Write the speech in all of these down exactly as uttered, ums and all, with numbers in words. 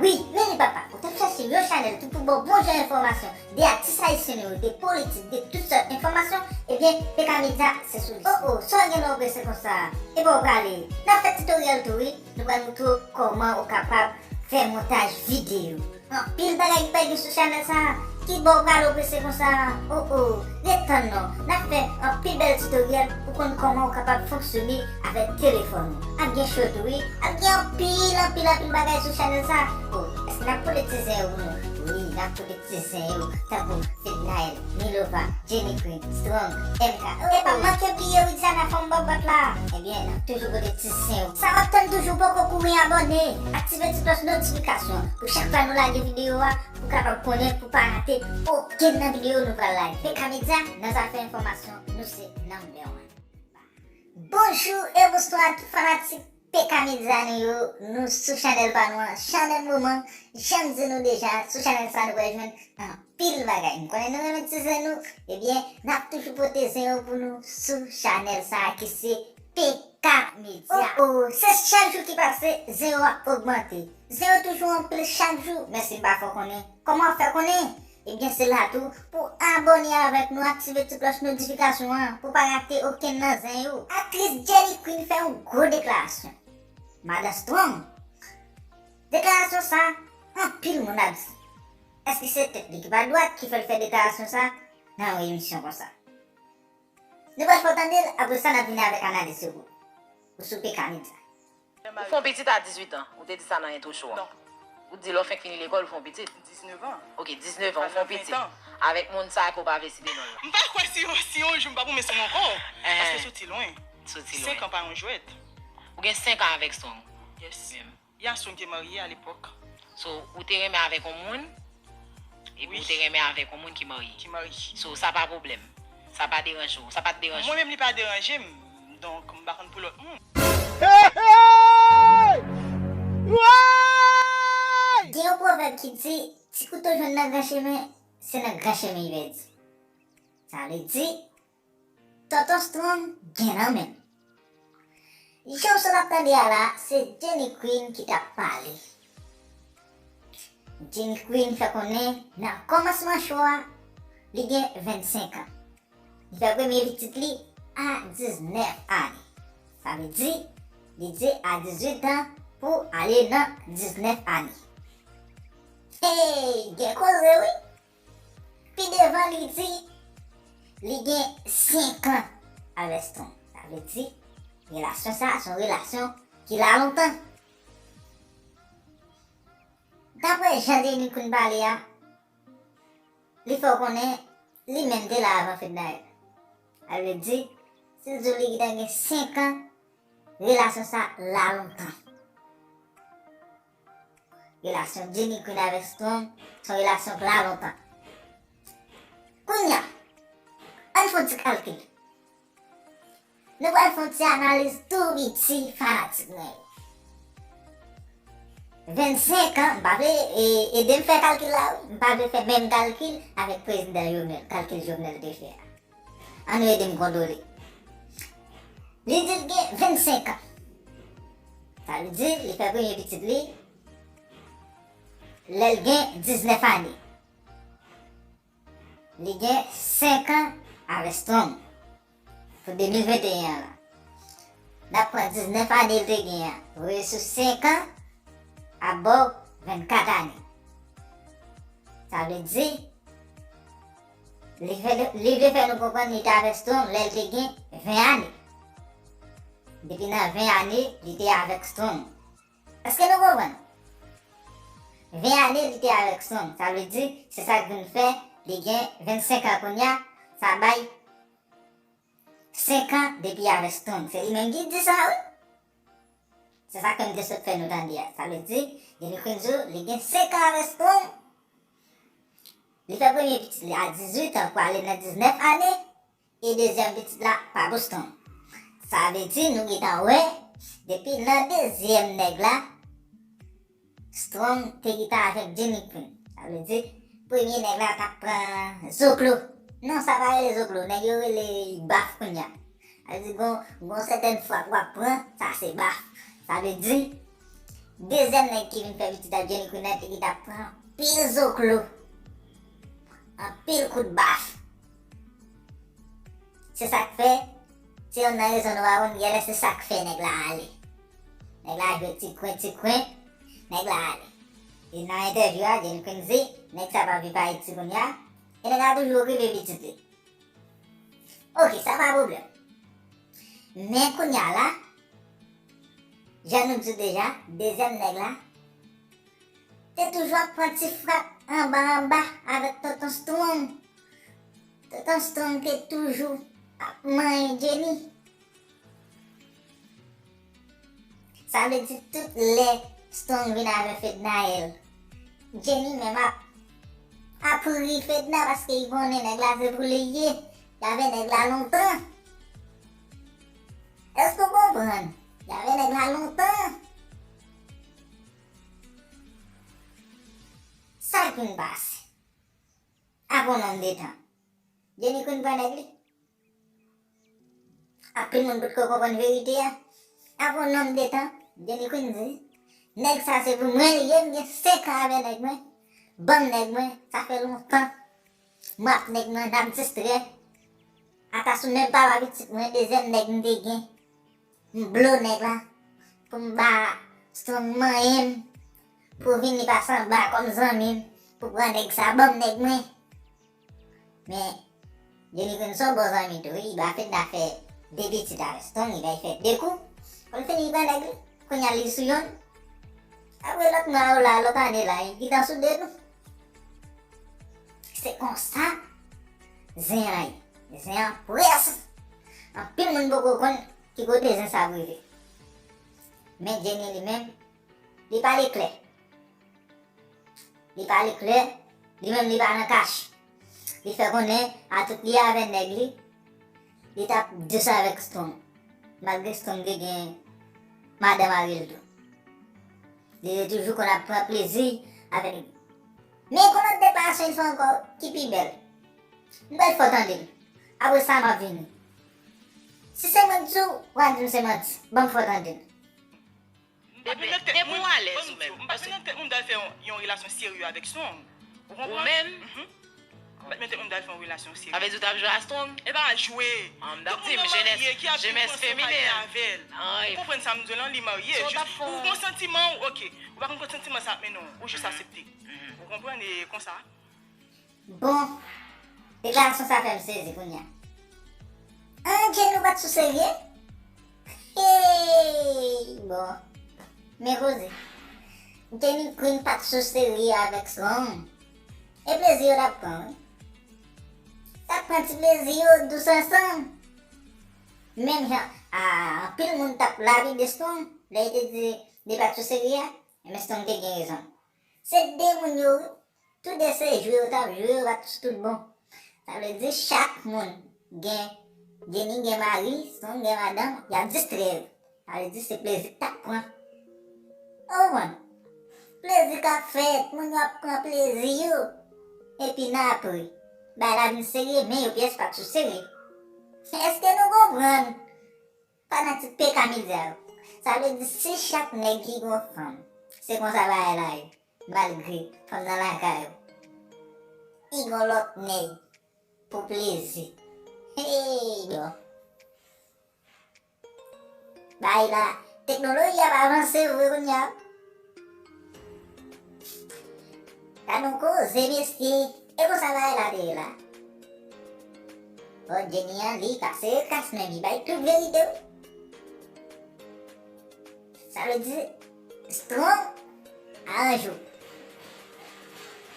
Wi, men li papa, ou t ap chache yon chanèl tou pou ba w bon jan enfòmasyon de atis ayisyen nou yo, de politik, de tout sòt enfòmasyon, ebyen, P K Media se sou li. O o, sa w gen lè w prese konsa? E bò w prale? N ap fè titoryèl tou wi, nou pral moutre w kòman ou kapab fè montaj videyo. Anpil bagay ki pa gen sou chanèl sa a. Ki bò w prale w prese konsa? O o, ret tann non. N ap fè anpil bèl titoryèl pou konn kòman w kapab fonksyone avèk telefòn ou. Ap gen cho tou wi. Ap gen anpil, anpil, anpil bagay sou chanèl sa a. O, èske n ap pote ti zen yo pou nou? Wi, n ap pote ti zen yo, tankou Fednaelle, Milova, Jenny Queen, Strong, M K. E pa manke bliye Widiana fanm bòbòt la. Ebyen, n ap toujou pote ti zen yo. Sa w ap tann toujou, poko kouri abòne. Aktive ti klòch notifikasyon pou chak fwa nou lage videyo a, pou kapab konnen, pou pa rate okenn nan videyo nou pral lage. P K Media, nan zafè enfòmasyon, nou se number one. Bonjou e bonswa tout fanatik P K Media nou yo, nou sou chanèl pa nou an, chanèl moman, jan m di nou deja, sou chanèl sa nou pral jwenn anpil bagay. M konnen nou renmen ti zen nou, ebyen, n ap toujou pote zen yo pou nou sou chanèl sa ki se P K Media. O o, se chak jou ki pase, zen yo ap ogmante. Zen yo toujou anpil chak jou, men si m pa fè w konnen, kòman w ap fè konnen? Ebyen, se la tou pou abòne avèk nou, aktive ti klòch notifikasyon an pou pa rate okenn nan zen yo. Aktris Jenny Queen fè yon gwo deklarasyon. Madan Strong, deklarasyon sa, anpil moun ap di, èske se tèt li ki pa dwat ki fè l fè deklarasyon sa nan yon emisyon konsa? Nou pral fè w tande l, apre sa n ap vini avèk analiz yo pou ou sou P K Media. Ou fè yon pitit a dizuit an. Ou te di sa nan entwo show a. Non. Ou di lè w fenk fini lekòl, ou fè yon pitit. Diznèf an. Ok, diznèf an, ou fè yon pitit. Avèk moun sa a ke w pa vle site non l lan. M pa kwè si yon, si yon jou m pa pran men Strong ankò. Paske soti lwen. Soti lwen. Senk an pa yon jwèt. Ou gen senk an avèk Strong. Yes. Menm. Strong te marye a lepòk. So, ou te renmen avèk yon moun, epi ou te renmen avèk yon moun ki marye. Ki marye. So, sa pa pwoblèm. Sa pa deranje w. Sa pa t deranje w. Mwen menm, li pa deranje m. Donk, m pa konn pou lòt moun. Hey, hey! Woy! Gen yon pwovèb ki di, ti kouto jwenn nan gran chemen, se nan gran chemen li pèdi. Sa vle di, Tonton Strong gen nan men l. Jan w sot ap tande a la, se Jenny Queen ki t ap pale. Jenny Queen fè konnen nan kòmansman show a, li gen vennsenk an. Li fè premye pitit li a diznèf ane. Sa vle di, li di a dizuit an pou ale nan diznèf ane. Hey, gen koze wi! Pi devan li di, li gen senk an avèk Strong. Sa vle di, relasyon sa a se yon relasyon ki la lontan. Daprè jan Jenny Queen pale a, li fè w konnen li menm te la avan Fednaelle. Sa vle di, si l di w li gentan gen senk an, relasyon sa la lontan. Relasyon Jenny Queen avèk Strong se yon relasyon k la lontan. Kounye a, ann fè yon ti kalkil. Nou pral fè yon ti analiz tou piti fanatik mwen yo. Vennsenk an, m pa vle, e, ede m fè kalkil la wi. M pa vle fè menm kalkil avèk prezidan Jovenel, kalkil Jovenel te fè a. Ann nou ede m kontwole. Li di l gen vennsenk an. Sa vle di, li fè premye pitit li lè l gen diznèf ane. Li gen senk an avèk Strong pou de mil venteyen an la. N ap pran diznèf ane l te gen an, voye sou senk an, ap ba w vennkat ane. Sa vle di, li fè, li vle fè nou konprann li te avèk Strong lè l te gen ven ane. Depi nan ven ane, li te avèk Strong. Èske nou konprann? Ven ane li te avèk Strong. Sa vle di, se sa k vin fè li gen vennsenk an kounye a. Sa bay senk an depi avèk Strong. Se li menm ki di sa, wi. Se sa ke m te sot fè nou tande a. Sa vle di, Jenny Queen di w, li gen senk an avèk Strong. Li fè premye pitit li a dizuit an pou ale nan diznèf ane. E dezyèm pitit la pa pou Strong. Sa vle di, nou gentan wè, depi nan dezyèm nèg la, Strong te gentan avèk Jenny Queen. Sa vle di, premye nèg la t ap pran zoklo. Non, sa pa rele zoklo. Nèg yo rele baf kounye a. Sa vle di, gon, gon sètèn fwap w ap pran, sa se baf. Sa vle di, Dezyèm nèg ki vin fè pitit ak Jenny Queen nan, te gentan pran anpil zoklo, anpil kout baf. Se sa k fè, se youn nan rezon nou pa konn genlè se sa k fè nèg la ale. Nèg la jwe ti kwen, ti kwen, nèg la ale. E nan entèvyou a, Jenny Queen di, nèg sa pa viv Ayiti kounye a, e nèg la toujou okipe pitit li. Oke, sa pa pwoblèm. Men kounye a la, jan nou di w deja, dezyèm nèg la te toujou ap pran ti frap anba anba avèk Tonton Strong. Tonton Strong te toujou ap manyen Jenny. Sa vle di tout lè Strong vin avè Fednaelle, Jenny menm ap, ap ri Fedna paske li konnen nèg la se pou li ye. Li avè nèg la lontan. Èske w konprann? Li avè nèg la lontan. Sa k vin pase? Apre yon nonm de tan, Jenny Queen pran nèg li. Anpil moun potko konprann verite a. Apre yon nonm de tan, Jenny Queen di, nèg sa se pou mwen li ye, m gen senk an avè nèg mwen. Ban m nèg mwen, sa fè lontan. M ap nèg mwen, n ap distrè. Ata sou menm papa pitit mwen, dezyèm nèg m te gen. M blo nèg la. Pou m ba Strong manyen m. Pou vini pase anba kòm zanmi m. Pou pran nèg sa, ban m nèg mwen. Men, Jenny Queen se yon bon zanmi tou, wi. Li ba Fedna fè de pitit avè Strong, li bay fè de kou. Pou l fini pran nèg li. Kounye a li sou yonn. Apre lòt mwa yo la, lòt ane la, li gentan sou de tou. Se konsa zen an ye. Zen an près. Anpil moun poko konn ki kote zen sa ap rive. Men Jenny li menm, li pale klè. Li pale klè, li menm li pa nan kach. Li fè konnen a tout li avè nèg li, li t ap dous avèk Strong. Malgre Strong te gen madanm a li tou. Li te toujou konn ap pran plezi avèk li. Men yon lòt deklarasyon yon fwa ankò ki pi bèl. M pral fè w tande l. Apre sa, m ap vini. Si se mwen k di w, w a di m se manti. Ban m fè w tande l. Depi, depi w alèz ou menm. M pa t mete tèt mwen m t al fè yon, yon relasyon serye avèk Strong. Ou konprann? Ou menm? Mhm. M pa t mete tèt mwen m t al fè yon relasyon serye. Sa vle di w t ap jwe a Strong? E pa jwe. Ah, m t ap di m, jenès, jenès feminen. Ou konprann sa m di w lan, li marye. Jis ou gon santiman w, oke. Ou pa konn kot santiman sa ap mennen w, ou jis aksepte. Ou konprann, e konsa. Bon, deklarasyon sa fè m sezi kounye a. An, Jenny, ou pa t sou serye? Hey, bon. Men koze. Jenny Queen pa t sou serye avèk Strong. E plezi yo t ap pran, wi. T ap pran ti plezi yo dous ansanm. Menm jan, a, anpil moun t ap lapide Strong lè li te di li pa t sou serye a, men Strong te gen rezon. Se de moun yo, wi. Toude se jwe yo t ap jwe, yo pa t tout bon. Sa vle di chak moun gen, Jenny gen mari, Strong gen madanm, y ap distrè yo. Sa vle di se plezi k t ap pran. Ou konprann? Plezi k ap fèt, moun yo ap pran plezi yo. Epi nan apre, bagay la vin serye, men yo pyès pa t sou serye. Èske nou konprann? Fanatik P K Media yo. Sa vle di si chak nèg ki gon fanm, se konsa bagay la ye, malgre fanm nan lakay ou, li gon lòt nèg pou plezi. Hey, bon. Bagay la, teknoloji ap avanse vre kounye a. Gad yon koze, mesye. E konsa bagay la te ye la. Bon, Jenny an, li kase rekas menm, li bay tout verite, wi. Sa vle di, Strong, aranje w.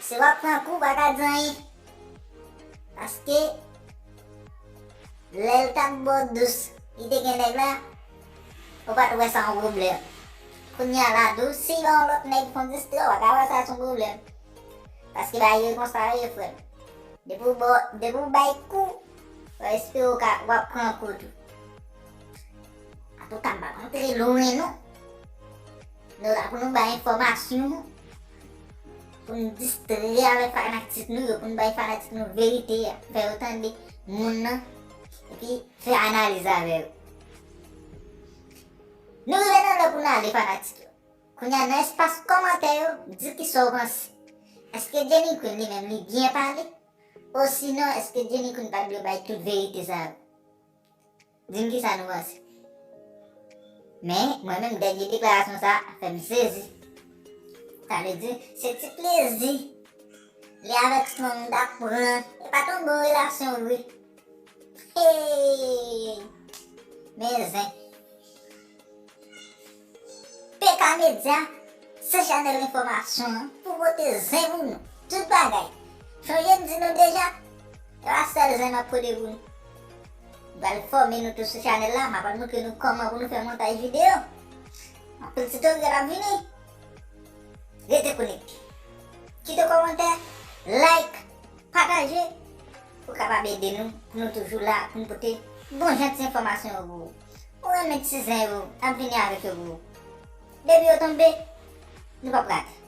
Si w ap pran kou, w pa ka di anyen. Paske, lè l t ap ba w dous, li te gen nèg la, ou pa t wè sa yon pwoblèm. Kounye a la tou, si yon lòt nèg fè w distrè, w pa ka wè sa se yon pwoblèm. Paske bagay yo konsa yo ye, frè m. Depi w ba, depi w bay kou, w espere w ka, w ap pran kou tou. Antouka, m p ap antre lwen, non. Nou la pou nou bay enfòmasyon, pou n distrè avèk fanatik nou yo, pou n bay fanatik nou verite a, fè yo tande moun nan, epi fè analiz avè yo. Nou rive nan lè pou n ale, fanatik yo. Kounye a nan espas kòmantè yo, di kisa w panse. Èske Jenny Queen li menm li byen pale? Osinon, èske Jenny Queen pa t dwe bay tout verite sa yo? Di m kisa nou panse. Men, mwen menm, dènye deklarasyon sa a fè m sezi. Sa vle di, se ti plezi. Li avèk Strong t ap pran. E pa t yon bon relasyon vre. Hey! Men zen. P K Media, se chanèl enfòmasyon an pou pote zen pou nou. Tout bagay. Sonje m di nou deja, e pa sèl zen m ap pote pou nou. M pral fòme nou tou sou chanèl la, m ap montre nou kòman pou nou fè montaj videyo. Anpil titorye k ap vini. Rete konekte. Kite kòmantè, like, pataje, pou kapab ede nou, pou nou toujou la, pou nou pote bon jan ti enfòmasyon yo pou ou. Ou renmen ti zen yo, n ap vini avèk yo pou ou. Depi yo tonbe, nou p ap rate.